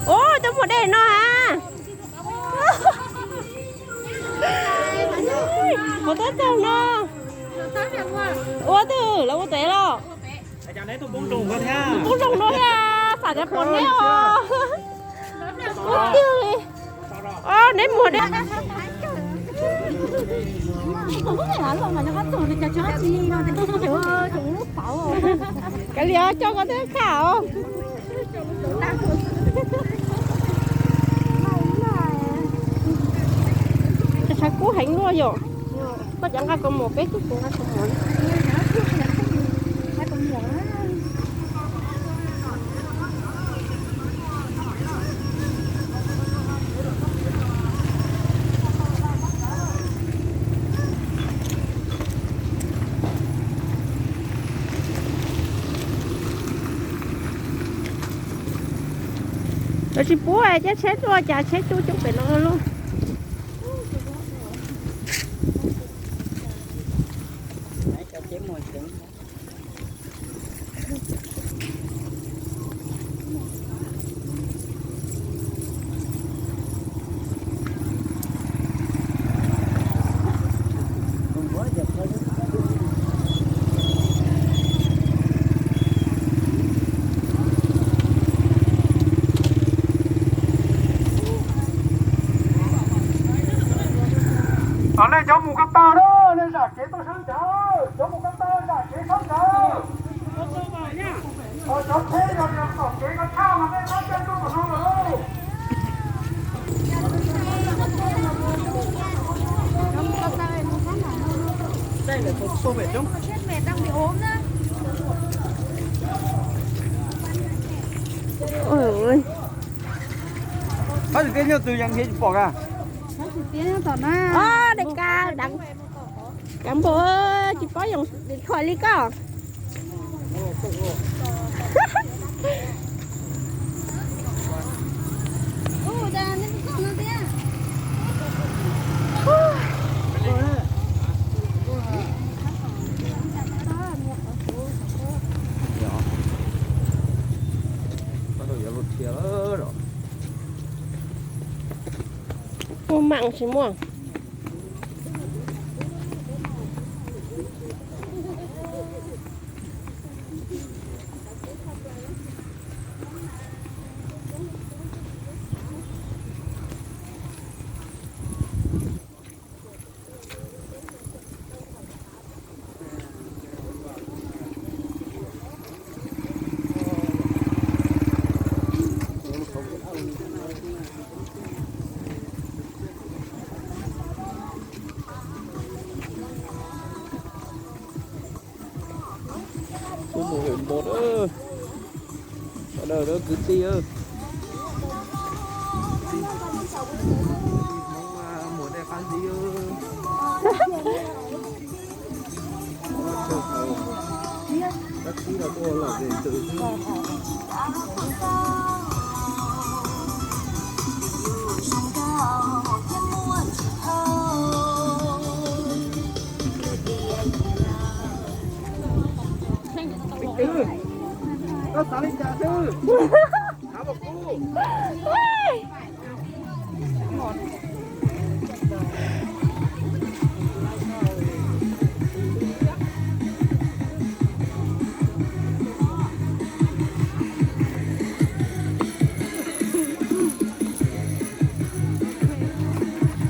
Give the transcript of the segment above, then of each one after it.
Ua cov muag dej no ha. Ua teb tag no. Ua twg lawv ua tes los? Poob zoov no thiab, xam tias pom neb os. Ua tiag li. Neb muag dej. Kav liam, coj koj thiab kham os. Tshav kub heev luaj yom. Koj cov nqa kaus mom, peb kuj nqa kaus mom. Lawv tsis pub, cab tsheb tuaj cas tsheb cub coob pem no lauj. Tom nej cov mus ko taw na, nej zam kev tuaj sab nraud, cov mus ko taw zam kev sab nraud. Cov tsheb yog tom kev ko tshaj mas nej txhob caij tuaj tom no lawm. Tab sis tias nyuj twg yeej nrhiav tsis pom a. Daim ka, cov npua tsis paub yoom điện thoại li koj. Muaj mam tsis muaj. Ub, mus hauv npoo, sawv daws kwv tij. Hmoob muag dej qab zib. Koj xav li cas xwb?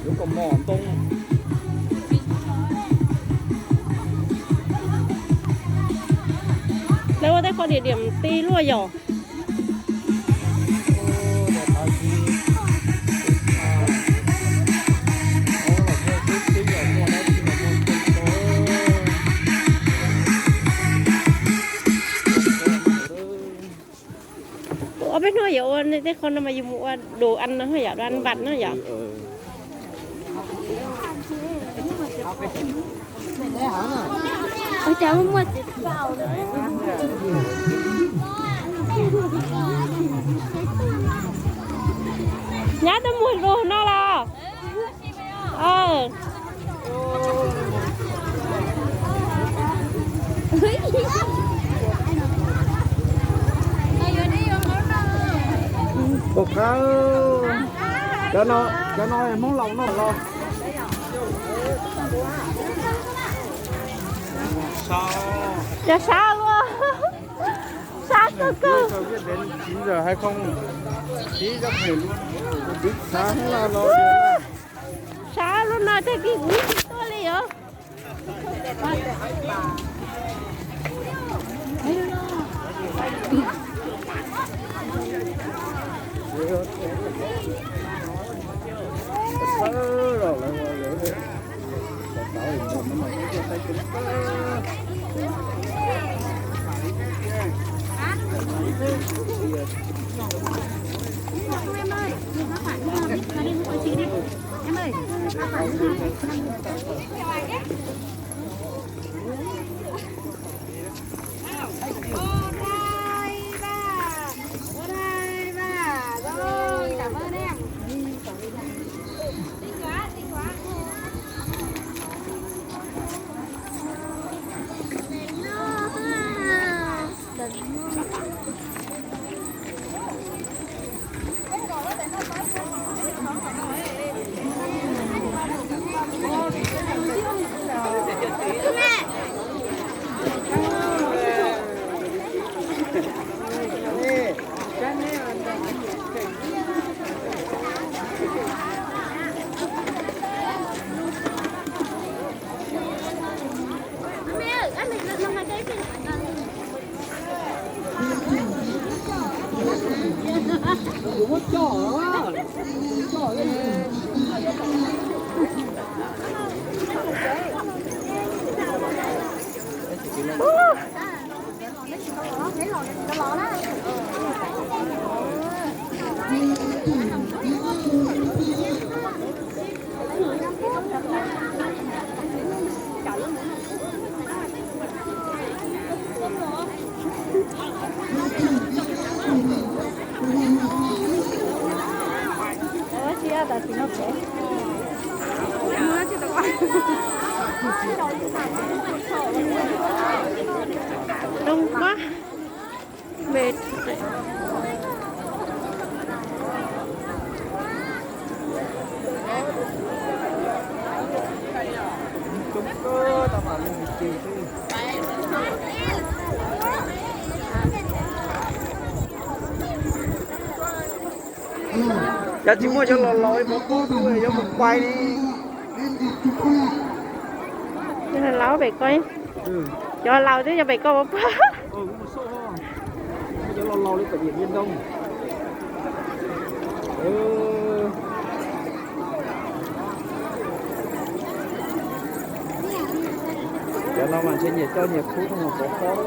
Yuav kom mom ntoo. Lawv ua tej qhov địa điểm ti luaj yom. Ob peb hnub yuav ua tej qho no mas yus mus ua đồ ăn no yom, đồ ăn vặt no yom. Nyab tuaj muag lus no los. Pom qab, cov no, cov no Hmoob Laus noj los. Cov sab luaj, sab kawg kawg. Sab luaj no tag kis kuv tsis tuaj li os. Zoo quá. Cov tsis muaj cov laus laus li, yuav mus quay li. Laus pem ko, cov laus twb yog pem ko puag. Cov laus laus li tom Điện Biên Đông. Cov no mas ntshe nyias coj nyias khub tuaj mus pov pob.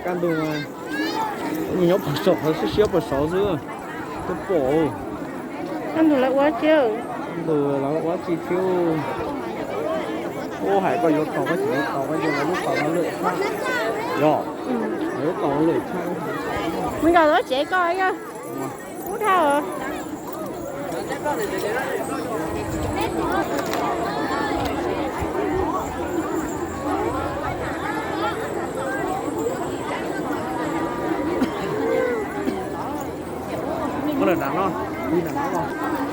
Kaj ntug mas nyob puag saum qhov siab siab puag saud xwb, twb pom. Kaj ntug lawv ua tsi, kaj ntug lawv ua tsi thiab. Ub, hais koj yuav tos koj tseem yuav tos, koj yuav lub tos no lawm tshaj. Yog, lub tos no lawm tshaj. Mus nkaum lub tsev koj yog. Ub dhau. Muab lawm nram no, ib nram no los.